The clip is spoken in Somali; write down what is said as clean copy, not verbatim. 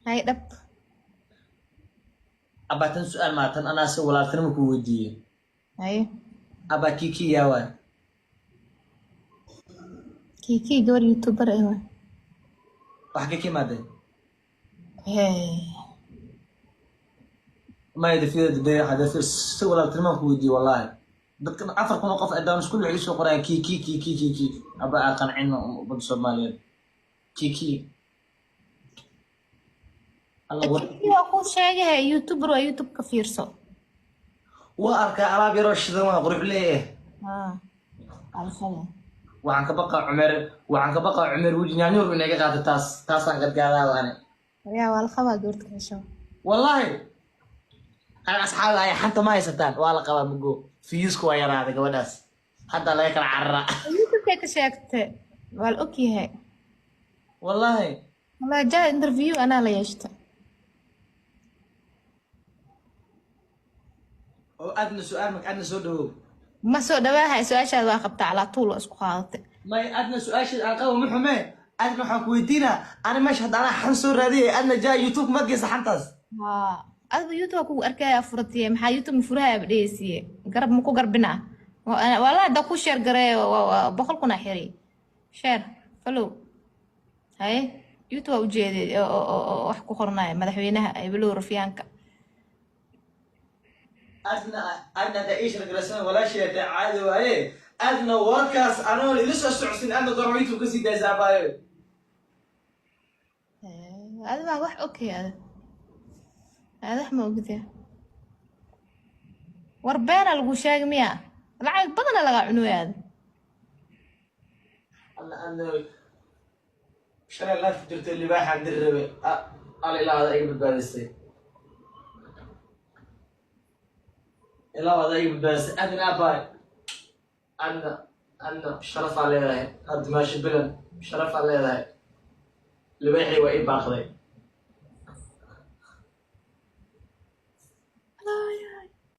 Hay, dhab. Abaa, tan su-aal maa, tan anaa si walaaltinimo ku weydiiyey. Haye. Abaa, Kiki yaa waay? Kiki gabar YouTuber eh waay. Wax ka kimaadeen? Hey. Maya, dafiyada hada si walaaltinimo ku weydiiyey. Wallaahi dadkan 4,000 oo qof adaan isku waxay soo qorayaan Kiki, Kiki, Kiki. Abaa, aa qancino ummadda Soomaaliyeed. Kiki alla war. Kiki waa kuu sheegahay, YouTuber waa, YouTube ka fiirso. Waa arkaa, alaab yaroo shidan, waa qurux leeyahay. Haa, alfada. Waxaan ka baqaa Cumeer, waxaan ka baqaa Cumeer weji nyaanyuur inaga qaato. Taas taasaan gadgaadaa ani. Yaa, waa la qabaa gabarta hesho. Wallaahi ana asxaabi ay xanta ma haysataan, waa la qabaa. Mugo fiyuusku waa yaraaday gabadhaas, hadda laga kala cararaa. YouTube-kay ka sheegtay, waa la ogyahay. Wallaahi. Wallahi jaa, interview anaa la yeeshta. Oo aadna su-aal marka, aadna soo dhawow. Ma soo dhawaahay, su-aashaada waa qabtaa, calaa tuul waa isku qaadatay. May, aadna su-aasheed aan qabo ma xumee. Aadna waxaan ku weydiinaa, ani meesha hadda anaa xan soo raadiyay, aadna jaa YouTube ma geysa xantaas? Haa, adba YouTube waa kugu arkaya furatiye. Maxaa YouTube ma furaha dhehaysiye? Garab ma ku garbinaa? Wallahi haddaa ku share gareeyo 100,000 aa xiri, share, follow. Haye, YouTube waa ujeeday oo wax ku qoranaya madaxweynaha ebelow rufyaanka. Aadna, aadna hadda ii shargaraysan walaashay hataa caadi waaye. Aadna warkaas anoon ila soo socodsin, aadna goorma YouTube kasii daysaa, abaayo? Adi baa wax okay, ada ada wax ma ogdee. War beena lagu sheegay miya? Lacag badana lagaa cunuya ada. Alla, aadna shalay live jirtay, libaaxaan diri rabay. Alla, ilaa ada iga badbaadisay, ilaa ada iga badbaadisay. Aadna abaay, aadna, aadna sharafaa leedahay hadda, maasha bilan sharafaa leedahay. Libaaxii waa ii baaqday.